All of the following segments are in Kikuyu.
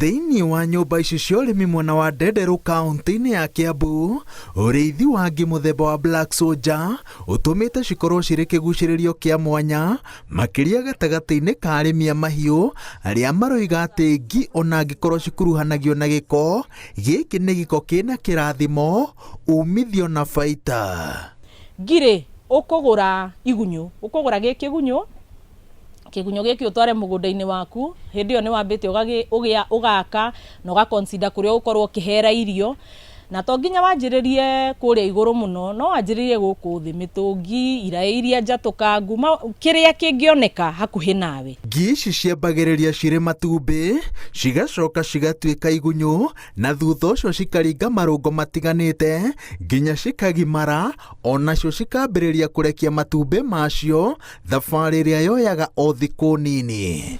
Thĩinĩ wa nyũmba ici cia ũrĩmi mwena wa Ndenderũ kaunti-inĩ ya Kiambu, ũrĩithi wa ngi mũthemba wa Black Soldier ũtũmĩte cikorwo cirĩ kĩgucĩrĩrio kĩa mwanya makĩria gatagatĩ-inĩ ka arĩmi a mahiũ arĩa maroiga atĩ ngi ona angĩkorwo cikuruhanagio na gĩko, gĩkĩ nĩ gĩko kĩna kĩrathimo, umithio na baita. Ngirĩ ũkũgũra igunyũ, ũkũgũra gĩ kĩgunyũ, kĩgunyũ gĩkĩ ũtware mũgũnda-inĩ waku. Hĩndĩ ĩyo nĩ wambĩte ũgaka na ũga consider kũrĩa ũgũkorwo ũkĩhera irio, na to nginya wanjĩrĩrie kũrĩa igũrũ mũno, no wanjĩrĩrie gũkũ thĩ, mĩtũngi, iraĩ iria njatũkangu, kĩrĩa kĩngĩoneka hakuhĩ nawe. Ngi ici ciambagĩrĩria cirĩ matumbĩ, cigacoka cigatuĩka igunyũ, na thutha ũcio cikaringa marũngo matiganĩte nginya cikagimara, onacio cikambĩrĩria kũrekia matumbĩ macio, thabarĩ ĩrĩa yoyaga o thikũ nini.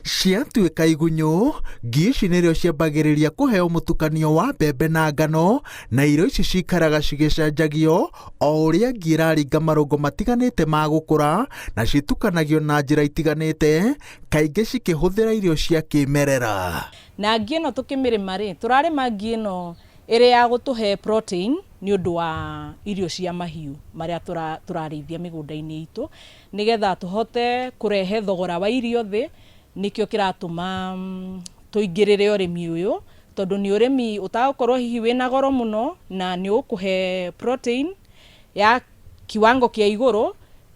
Ciatuĩka igunyũ, ngi ici nĩrĩo ciambagĩrĩria kũheo mũtukanio wa mbembe na ngano, na irio ici cikaraga cigĩcenjagio o ũrĩa ngi ĩraringa marũngo matiganĩte ma gũkũra, na citukanagio na njĩra itiganĩte, kaingĩ cikĩhũthĩra irio cia kĩmerera. Na ngi ĩno tũkĩmĩrĩma rĩ, tũrarĩma ngi ĩno ĩrĩ ya gũtũhe protein nĩ ũndũ wa irio cia mahiũ marĩa tũrarĩithia mĩgũnda-inĩ itũ, nĩgetha tũhote kũrehe thogora wa irio thĩ. Nĩkĩo kĩratũma tũingĩrĩre ũrĩmi ũyũ, tondũ nĩ ũrĩmi ũtagũkorwo hihi wĩna goro mũno, na nĩ ũkũhe protein ya kiwango kĩa igũrũ,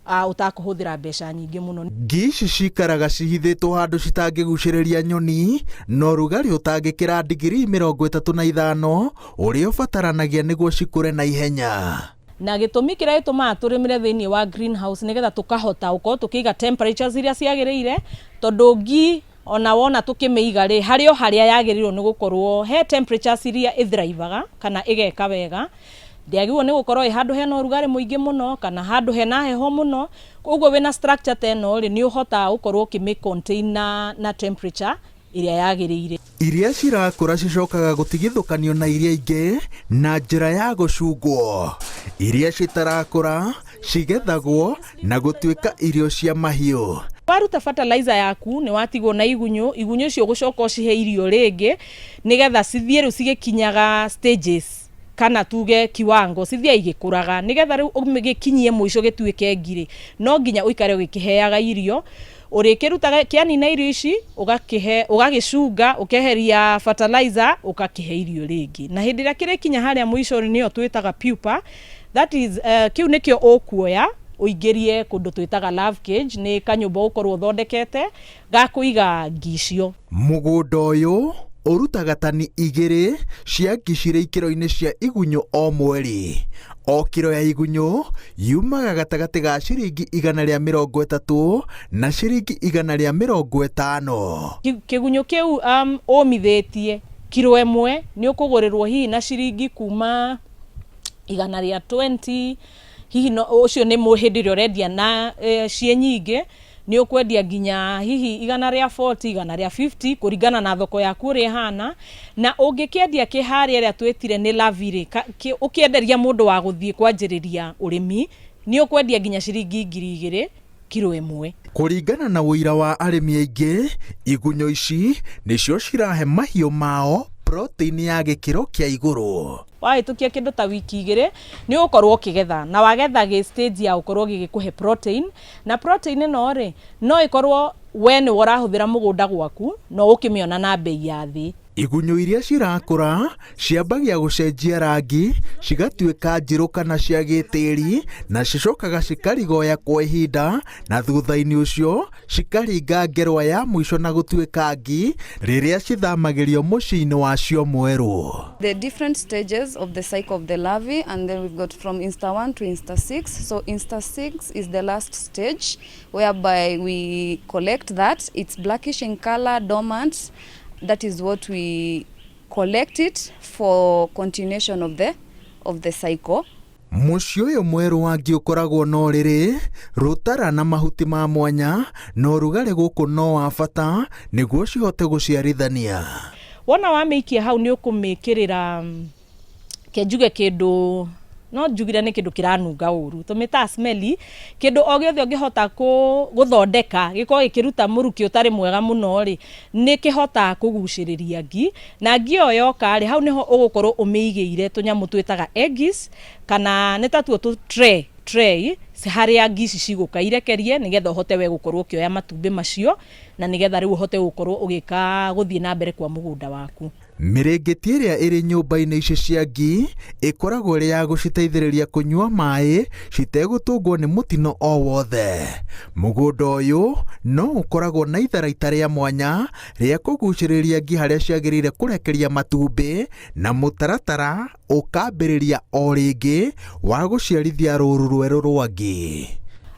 ũtakũhũthĩra mbeca nyingĩ mũno. Ngi ici cikaraga cihithĩtwo handũ citangĩgucĩrĩria nyoni, na ũrugarĩ ũtangĩkĩra ndigirii 35 ũrĩa ũbataranagia nĩguo cikũre na ihenya. Na gĩtũmi kĩrĩa gĩtũmaga tũrĩmĩre thĩinĩ wa greenhouse nĩgetha tũkahota gũkorwo tũkĩiga temperatures iria ciagĩrĩire, tondũ ngi ona wona tũkĩmĩiga rĩ, harĩ o harĩa yagĩrĩirwo nĩ gũkorwo he temperatures iria ĩthrivaga kana ĩgeka wega. Ndĩagĩrĩirwo nĩ gũkorwo ĩ handũ hena ũrugarĩ mũingĩ mũno kana handũ hena heho mũno. Koguo wĩna structure ta ĩno rĩ, nĩ ũhotaga gũkorwo ũkĩmĩ contain na temperature ĩrĩa yagĩrĩire. Iria cirakũra cicokaga gũtigithũkanio na iria ingĩ na njĩra ya gũcungwo. Iria citarakũra cigethagwo na gũtuĩka irio cia mahiũ. Waruta fertilizer yaku nĩ watigwo na igunyũ, igunyũ icio ũgũcoka ũcihe irio rĩngĩ nĩgetha cithiĩ rĩu cigĩkinyaga stages kana tuge kiwango, cithiaga igĩkũraga nĩgetha rĩu ũgĩkinyie mũico gĩtuĩke ngirĩ, no nginya ũikare ũgĩkĩheaga irio. Ũrĩkĩrutaga kĩanina irio ici, ũgakĩhe, ũgagĩcunga, ũkeheria fertilizer, ũgakĩhe irio rĩngĩ. Na hĩndĩ ĩrĩa kĩrĩkinya harĩa mũico nĩyo twĩtaga pupa, that is, kĩu nĩkĩo ũkuoya ũingĩrie kũndũ twĩtaga love cage, nĩ kanyũmba ũgũkorwo ũthondekete ga kũiga ngi icio. Mũgũnda ũyũ ũrutaga tani 2 cia ngi cirĩ ikĩro-inĩ cia igunyũ o mweri. O kiro ya igunyũ yumaga gatagatĩ ga ciringi 130 na ciringi 150. Kĩgunyũ kĩu ũmithĩtie kiro 1 nĩ ũkũgũrĩrwo hihi na ciringi kuma 120, hihi no, ũcio nĩ hĩndĩ ĩrĩa ũrendia na ciĩ nyingĩ, nĩ ũkwendia nginya hihi 140, 150, kũringana na thoko yaku ũrĩa ĩhana. Na ũngĩkĩendia kĩ harĩa ĩrĩa twĩtire nĩ larvae rĩ, ũkĩenderia mũndũ wa gũthiĩ kwanjĩrĩria ũrĩmi, nĩ ũkwendia nginya ciringi 2000 kiro 1. Kũringana na ũira wa arĩmi aingĩ, igunyũ ici nĩcio cirahe mahiũ mao protein ya gĩkĩro kĩa igũrũ. Wahĩtũkia kĩndũ ta wiki 2 nĩ ũgũkorwo ũkĩgetha, na wagetha gĩ stage ya gũkorwo gĩgĩkũhe protein, na protein ĩno rĩ, no ĩkorwo we nĩwe ũrahũthĩra mũgũnda gwaku, no ũkĩmĩona na bei ya thĩ. Igunyũ iria cirakũra ciambagia gũcenjia rangi, cigatuĩka njirũ kana cia gĩtĩri, na cicokaga cikarigoya kwa ihinda, na thutha-inĩ ũcio cikaringa ngerwa ya mũico na gũtuĩka ngi rĩrĩa cithamagĩrio mũciĩ-inĩ wacio mwerũ. The different stages of the cycle of the larvae, and then we've got from instar 1 to instar 6. So instar 6 is the last stage whereby we collect that. It's blackish in color, dormant. That is what we collect it for continuation of the cycle. Mũciĩ ũyũ mwerũ wa ngi ũkoragwo na ũrĩrĩ, rũtara na mahuti ma mwanya, na ũrugarĩ gũkũ no wa bata nĩguo cihote gũciarithania. Wona wamĩikia hau nĩ ũkũmĩkĩrĩra, ke njuge kĩndũ No njugire nĩ kĩndũ kĩranunga ũru, tũmĩtaga smelly. Kĩndũ o gĩothe ũngĩhota gũthondeka gĩkorwo gĩkĩruta mũrukĩ ũtarĩ mwega mũno rĩ, nĩ kĩhotaga kũgucĩrĩria ngi. Na ngi ĩyo yoka rĩ, hau nĩho ũgũkorwo ũmĩigĩire tũnyamũ twĩtaga eggies, kana nĩ tatuo tũ tray tray harĩa ngi ici cigũka irekerie, nĩgetha ũhote we gũkorwo ũkĩoya matumbĩ macio, na nĩgetha rĩu ũhote gũkorwo ũgĩka gũthiĩ na mbere kwa mũgũnda waku. Mĩrĩngĩti ĩrĩa ĩrĩ nyũmba-inĩ ici cia ngi ĩkoragwo ĩrĩ ya gũciteithĩrĩria kũnyua maĩ citegũtũngwo nĩ mũtino o wothe. Mũgũnda ũyũ no ũkoragwo na itharaita rĩa mwanya rĩa kũgucĩrĩria ngi harĩa ciagĩrĩire kũrekeria matumbĩ, na mũtaratara ũkambĩrĩria o rĩngĩ wa gũciarithia rũru rwerũ rwa ngi.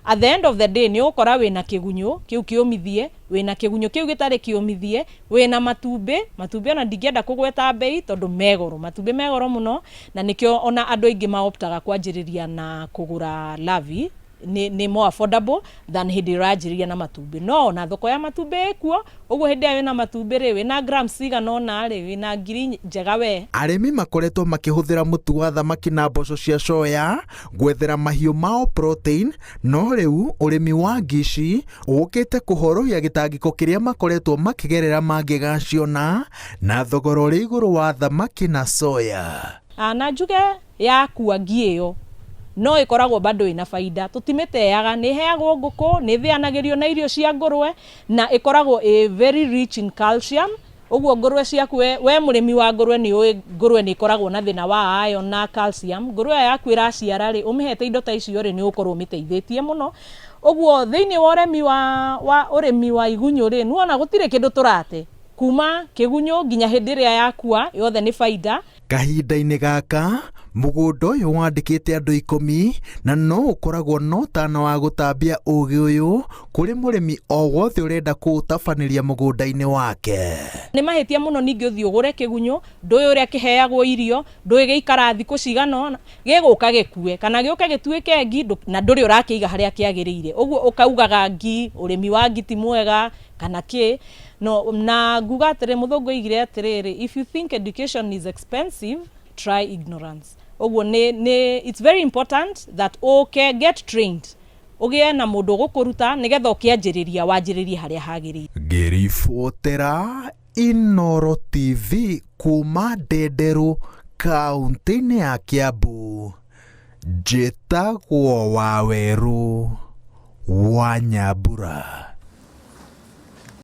At the end of the day, nĩ ũgũkora wĩna kĩgunyũ kĩu kĩũmithie, wĩna kĩgunyũ kĩu gĩtarĩ kĩũmithie, wĩna matumbĩ. Matumbĩ ona ndingĩenda kũgweta mbei tondũ me goro, matumbĩ me goro mũno, na nĩkĩo ona andũ aingĩ maoptaga kwanjĩrĩria na kũgũra larvae, nĩ more affordable than hĩndĩ ĩrĩa ũranjĩrĩria na matumbĩ. No ona thoko ya matumbĩ ĩkuo. Ũguo hĩndĩ ĩrĩa wĩna matumbĩ rĩ, wĩna grams cigana ũna rĩ, wĩna ngiri njega we. Arĩmi makoretwo makĩhũthĩra mũtu wa thamaki na mboco cia soya gwethera mahiũ mao protein, no rĩu ũrĩmi wa ngi ici ũkĩte kũhorohia gĩtangĩko kĩrĩa makoretwo makĩgerera mangĩgaciona na thogora ũrĩ igũrũ wa thamaki na soya. Na njuge yakua ngi ĩyo no ĩkoragwo bado ĩna baida, tũtimĩteaga, nĩ ĩheagwo ngũkũ, nĩ ĩthĩanagĩrio na irio cia ngũrwe, na ĩkoragwo ĩ very rich in calcium. Ũguo ngũrwe ciaku, we mũrĩmi wa ngũrwe nĩ ũĩ ngũrwe nĩ ĩkoragwo na thĩna wa iron na calcium. Ngũrwe ĩyo yaku ĩraciara rĩ, ũmĩhete indo ta icio rĩ, nĩ ũgũkorwo ũmĩteithĩtie mũno. Ũguo thĩinĩ wa ũrĩmi wa ũrĩmi wa igunyũ rĩ, nĩwona gũtirĩ kĩndũ tũrate kuma kĩgunyũ nginya hĩndĩ ĩrĩa yakua, yothe nĩ baida. Kahinda-inĩ gaka mũgũnda ũyũ wandĩkĩte andũ 10, na no ũkoragwo na ũtana wa gũtambia ũgĩ ũyũ kũrĩ mũrĩmi o wothe ũrenda kũũtabanĩria mũgũnda-inĩ wake. Nĩ mahĩtia mũno ningĩ ũthiĩ ũgũre kĩgunyũ ndũĩ ũrĩa kĩheagwo irio, ndũĩ gĩikara thikũ cigana ũna, gĩgũka gĩkue kana gĩũke gĩtuĩke ngi, na ndũrĩ ũrakĩiga harĩa kĩagĩrĩire. Ũguo ũkaugaga ngi, ũrĩmi wa ngi ti mwega kana kĩ. No na nguga atĩrĩ, mũthũngũ oigire atĩrĩrĩ, "If you think education is expensive, try ignorance." Ũguo nĩ it's very important that ũke get trained, ũgĩe na mũndũ ũgũkũruta, nĩgetha ũkĩanjĩrĩria wanjĩrĩrie harĩa hagĩrĩire. Ngĩribotera Inoro TV kuma Ndenderu, kaunti-inĩ ya Kiambu, njĩtagwo Wawerũ wa Nyambura.